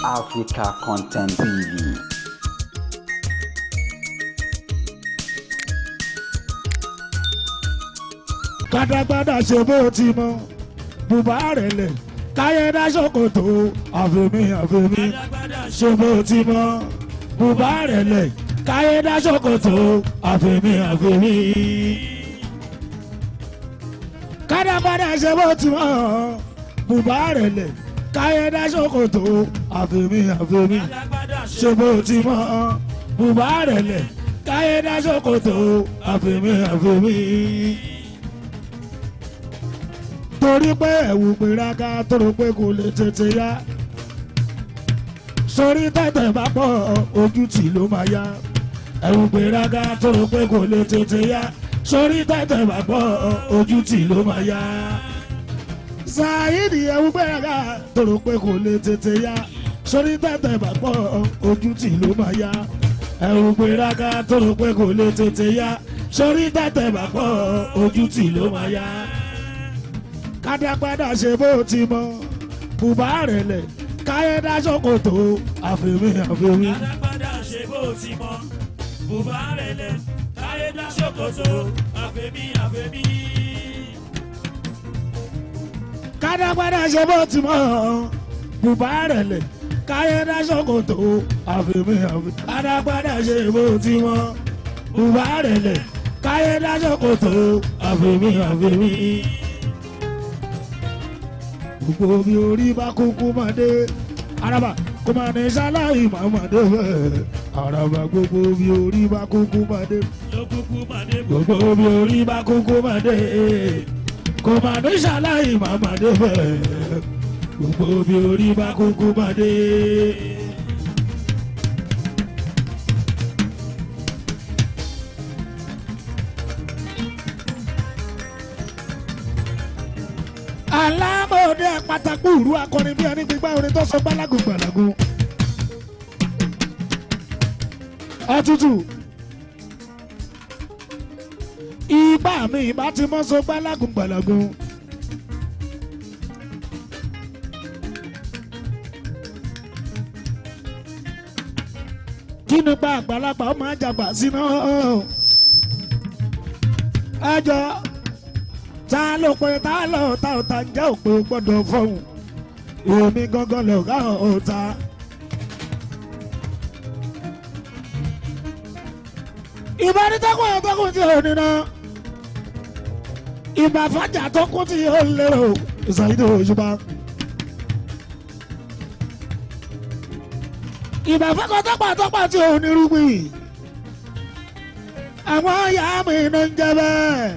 Africa Content TV. Kádàgbádà ṣe bó ti mọ bùbá rẹ̀ lẹ̀ káyédá ṣòkòtò àfẹ̀mí àfẹ̀mí ṣe bó ti mọ bùbá rẹ̀ lẹ̀ káyédá ṣòkòtò àfẹ̀mí àfẹ̀mí. Kádàgbádà ṣe bó ti mọ bùbá rẹ̀ lẹ̀ káyédá ṣòkòtò àfẹ̀mí àfẹ̀mí ṣe bó ti mọ bùbá rẹ̀ lẹ̀ káyédá ṣòkòtò àfẹ̀mí àfẹ̀mí. Torí pé ẹ̀wù gbéraga tó rò pé kò lè tètè yá, sórí tẹ̀tẹ̀ bá pọ̀ ojú tì ló máa yá. Ẹ̀wù gbéraga tó rò pé kò lè tètè yá, sórí tẹ̀tẹ̀ bá pọ̀ ojú tì ló máa yá. Saheed ẹ̀wù gbéraga tó rò pé kò lè tètè yá, sórí tẹ̀tẹ̀ bá pọ̀ ojú tì ló máa yá. Ẹ̀wù gbéraga tó rò pé kò lè tètè yá, sórí tẹ̀tẹ̀ bá pọ̀ ojú tì ló máa yá. Kádàgbádà ṣe bó ti mọ bùbá rẹ̀ lẹ̀ káyédá ṣòkòtò àfẹ̀mí àfẹ̀mí. Kádàgbádà ṣe bó ti mọ bùbá rẹ̀ lẹ̀ káyédá ṣòkòtò àfẹ̀mí àfẹ̀mí. Kádàgbádà ṣe bó ti mọ bùbá rẹ̀ lẹ̀ káyédá ṣòkòtò àfẹ̀mí àfẹ̀mí. Kádàgbádà ṣe bó ti mọ bùbá rẹ̀ lẹ̀ káyédá ṣòkòtò àfẹ̀mí àfẹ̀mí. Gbogbo mi orí bá kúkú máa dé araba kò máa ní sáláì máa máa dé bẹ́ẹ̀ araba. Gbogbo mi orí bá kúkú máa dé Ló kúkú máa dé. Gbogbo mi orí bá kúkú máa dé kò máa ní sáláì máa máa dé bẹ́ẹ̀. Gbogbo mi orí bá kúkú máa dé. Alámọ̀ọ́dẹ pátákó ìrú akọrin bí ẹni gbígbá orin tó sọ gbálágùn gbàlágùn. Ẹtútù ìgbà mi ìbá ti mọ́ sọ gbálágùn gbàlágùn. Kí ni pa àgbàlagbà ó máa jàgbà síná? Ẹjọ́ ta ló pe ta ló ta ọ̀tá ń jẹ́ òpè gbọ́dọ̀ fọ́hùn èmi gangan lọ̀gá ọ̀tá. Ìbánitọ́kùn ọ̀tọ́kùn tí ò níná ìbà fàjà tó kún tí ò lérò ìsàyídò òṣùpá. Ìbà fẹ́kọ̀tọ́pàtọ́pà tí ò nírúgbìn àwọn ìyá mi ló ń jẹ bẹ́ẹ̀.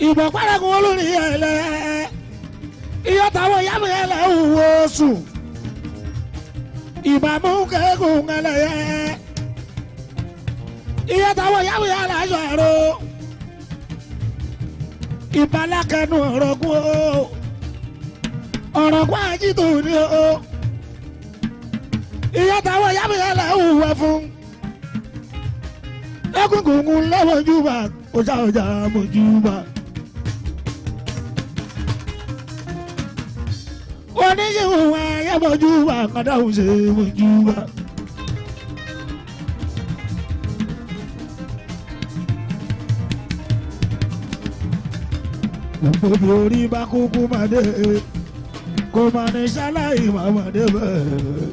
Ìbọn pálákùn olórí ẹlẹ iyọ táwọn ìyá mi ẹlẹ wò sùn ìbámu kẹ́kùn ẹlẹ́yẹ iyọ táwọn ìyá mi ẹlẹ aṣọ àrò ìbálákẹ́nu ọ̀rọ̀kún o ọ̀rọ̀kún àjítò ní o iyọ táwọn ìyá mi ẹlẹ wò fún egungun lọ́wọ́ júbà ọjà ọjà mojúbà. Oníṣègùn ayé mojúbà kàdáhùn ṣe mojúbà. Gbogbo orí bá kúkú máa dé kó máa ní sáláì máa máa dé bẹ́ẹ̀.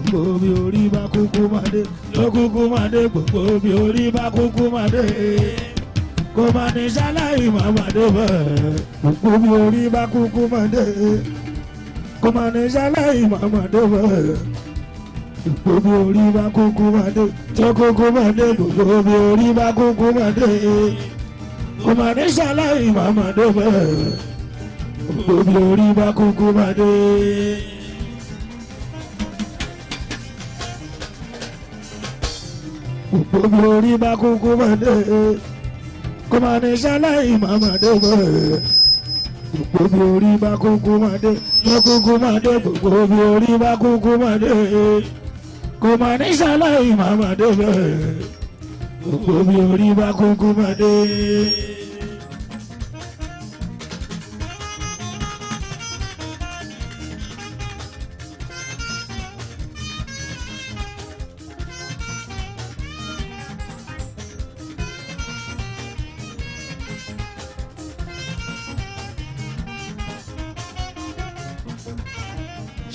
Gbogbo bí orí bá kúkú máa dé ló kúkú máa dé. Gbogbo bí orí bá kúkú máa dé kó máa ní sáláì máa máa dé bẹ́ẹ̀. Gbogbo bí orí bá kúkú máa dé kó máa ní sáláì máa máa dé bẹ́ẹ̀. Gbogbo bí orí bá kúkú máa dé tó kúkú máa dé. Gbogbo bí orí bá kúkú máa dé kó máa ní sáláì máa máa dé bẹ́ẹ̀. Gbogbo bí orí bá kúkú máa dé. Gbogbo orí bá kúkú máa dé kó máa ní sáláì máa máa dé bẹ́ẹ̀. Gbogbo orí bá kúkú máa dé lọ kúkú máa dé. Gbogbo orí bá kúkú máa dé kó máa ní sáláì máa máa dé bẹ́ẹ̀. Gbogbo orí bá kúkú máa dé.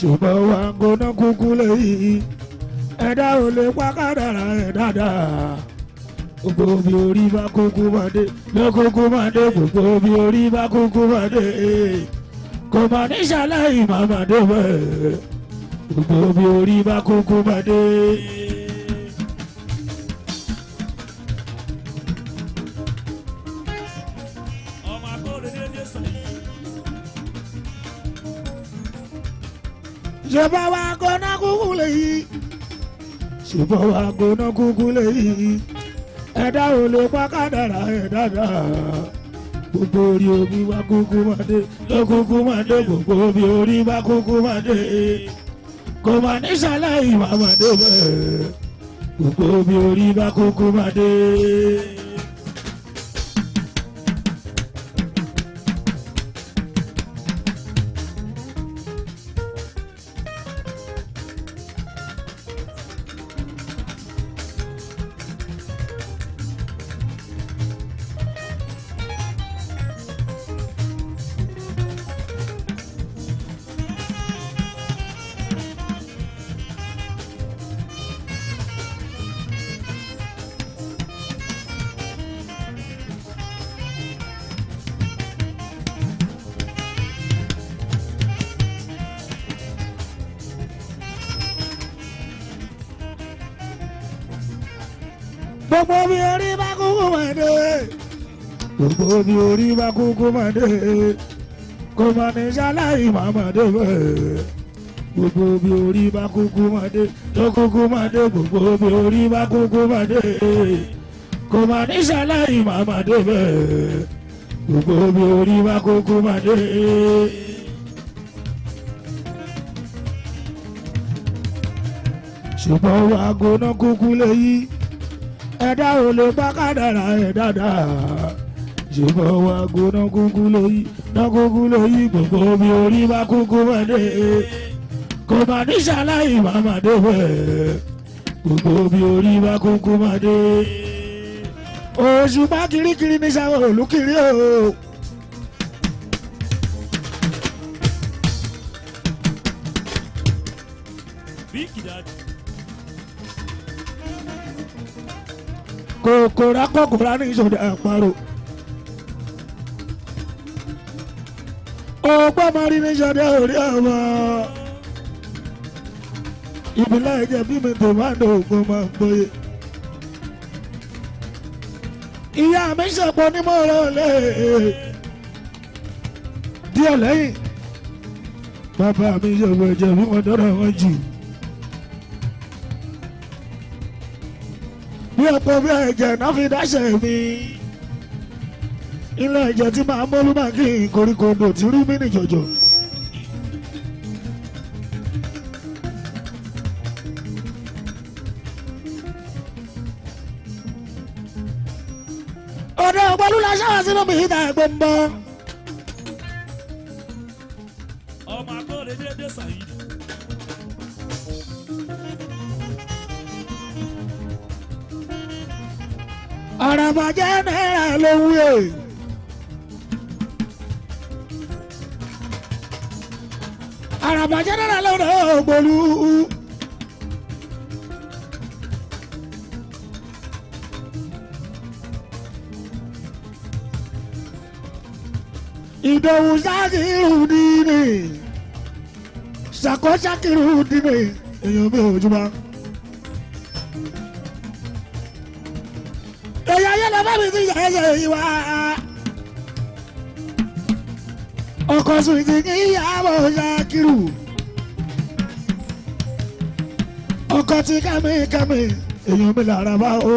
Ṣùgbọ́n wa gbóná kúkú lẹ́yìn ẹ̀dá ò lè pa kádàrá ẹ̀ dáadáa. Gbogbo bí orí bá kúkú máa dé ló kúkú máa dé, gbogbo bí orí bá kúkú máa dé kò má ní ṣàlàyé má má dé bẹ́ẹ̀. Gbogbo bí orí bá kúkú máa dé. Ọmọ akóredé dé sàn. Ṣùgbọ́n wa gbóná kúkú lẹ́yìn, ṣùgbọ́n wa gbóná kúkú lẹ́yìn ẹ̀dá ò lè pa kádàrá ẹ̀ dáadáa. Gbogbo orí omi wa kúkú máa dé ló kúkú máa dé, gbogbo omi orí wa kúkú máa dé kò má ní ṣàlàyé má má dé bẹ́ẹ̀. Gbogbo omi orí wa kúkú máa dé. Gbogbo omi orí bá kúkú máa dé, gbogbo omi orí bá kúkú máa dé kò má ní ṣaláì má má dé bẹ́ẹ̀. Gbogbo omi orí bá kúkú máa dé ló kúkú máa dé, gbogbo omi orí bá kúkú máa dé kò má ní ṣaláì má má dé bẹ́ẹ̀. Gbogbo omi orí bá kúkú máa dé. Ṣùgbọ́n wàá gbóná kúkú léyìí ẹ̀dá ò lè bá kádàrá ẹ̀ dáadáa. Ṣùgbọ́n wa gbóná kúkú lóyí ná kúkú lóyí, gbogbo omi orí bá kúkú máa dé kò má ní ṣàlàyé má má dé bẹ́ẹ̀. Gbogbo omi orí bá kúkú máa dé. Òṣùpá kirikiri ní sáwọn olùkiri o. Big Daddy. Kòkòrò akọkòrò ní ìṣòro àparò. Ọgbọ́n máa rí ní ìṣòro orí ọmọ. Ìbílẹ̀ ẹ̀jẹ̀ bí mi tó máa ń dògùn máa ń gbóyè. Ìyá mi ṣẹ̀pọ̀ onímọ̀ràn lé díẹ̀ lẹ́yìn. Bàbá mi ṣẹ̀pọ̀ ẹ̀jẹ̀ bí wọ́n dọ́rọ̀ wọn jù. Bí ọ̀pọ̀ bí ẹ̀jẹ̀ náà fi dáṣẹ̀ mi. Ilé ẹ̀jẹ̀ tí màá mọ́lú máa kí n koríko odò tí rú mí ní jọ̀jọ̀. Ọ̀dọ̀ ọ̀pọ̀lú la ṣáwá sínú mi ìta ẹ̀gbọ́n ń bọ̀. Ọmọ akóredé dé sàn yìí. Àràbàjẹ́ náírà ló ń wí. Àràbàjẹ́ náírà ló ń gbòlú. Ìdòwú Ṣakiru dínì. Ṣàkó Ṣakiru dínì. Èèyàn mi ò jùmọ̀. Èyí ayé lọ bá mi ti yẹ ẹsẹ̀ yìí wá. Ọkọ̀ sùn ti ní ìyàwó Ṣakiru. Ọkọ̀ ti kẹ́mi kẹ́mi èèyàn mi lára bá o.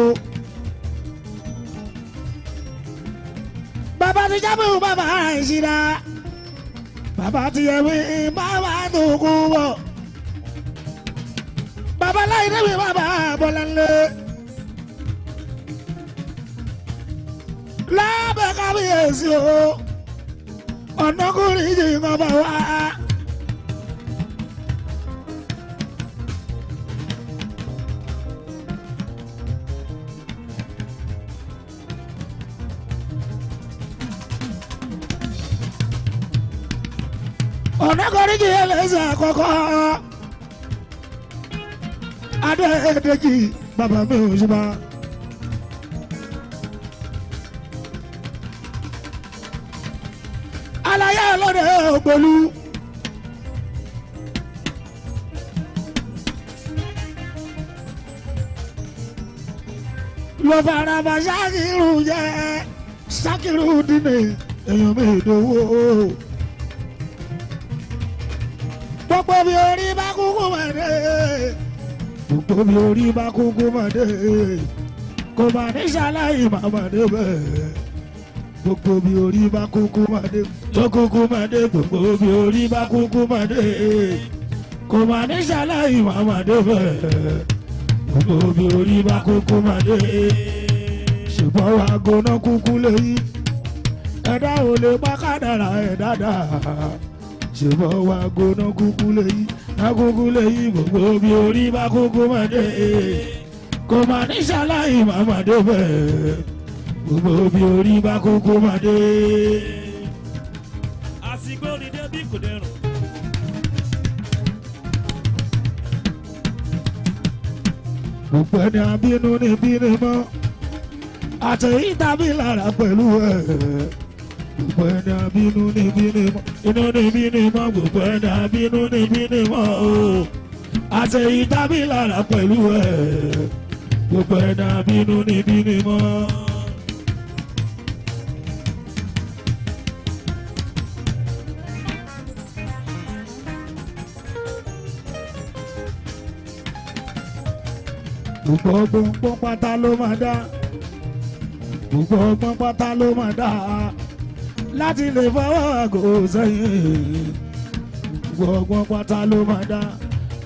Bàbá ti jábọ̀ bàbá àìsíra. Bàbá ti yẹ mí bàbá tó kú bọ̀. Bàbá láì débi bàbá Bọ́láńlé. Lábẹ́ kábíyèsí o, ọ̀nàkùnrin yìí ń bá wa. Ọ̀nà kọ́ríkì ẹlẹ́sẹ̀ àkọ́kọ́. Adédèjì bàbá mi ò ṣùgbọ́n. Aláyé ọlọ́dẹ ògbólú. Ló fara bá Ṣakiru jẹ́ Ṣakiru dínì èèyàn mi ìdòwò. Gbogbo bí orí bá kúkú mọ̀ dé. Gbogbo bí orí bá kúkú mọ̀ dé. Kò mà ní ṣaláì má mọ̀ dé bẹ́ẹ̀. Gbogbo bí orí bá kúkú mọ̀ dé. Tó kúkú mọ̀ dé. Gbogbo bí orí bá kúkú mọ̀ dé. Kò mà ní ṣaláì má mọ̀ dé bẹ́ẹ̀. Gbogbo bí orí bá kúkú mọ̀ dé. Ṣùgbọ́n wa gbóná kúkú léyìí. Ẹ̀dá ò lè pa kádàrá ẹ̀ dáadáa. Ṣùgbọ́n wa gbóná kúkú léyìí. Ná kúkú léyìí. Gbogbo bí orí bá kúkú mọ̀ dé. Kò mà ní ṣaláì má mọ̀ dé bẹ́ẹ̀. Gbogbo bí orí bá kúkú mọ̀ dé. Àsìkò ní débí kò dẹrùn. Gbogbo ẹni abínú ní bínú mọ́. Àtẹ̀yí tàbí lára pẹ̀lú ẹ̀. Gbogbo ẹni abínú ní bínú mọ́. Inú ní bínú mọ́. Gbogbo ẹni abínú ní bínú mọ́ o. Àtẹ̀yí tàbí lára pẹ̀lú ẹ̀. Gbogbo ẹni abínú ní bínú mọ́. Gbogbo ọgbọ́n pátá ló máa dá. Gbogbo ọgbọ́n pátá ló máa dá. Láti lè fọwọ́ àgọ́ sẹ́yìn. Gbogbo ọgbọ́n pátá ló máa dá.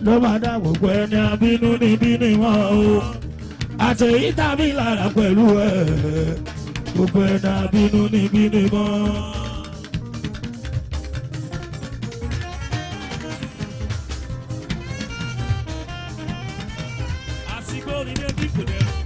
Ló máa dá gbogbo ẹni abínú ní bínú wọn o. Àtẹ̀yí tàbí lára pẹ̀lú ẹ̀. Gbogbo ẹni abínú ní bínú wọn. Àsìkò ní débí kò dẹrùn.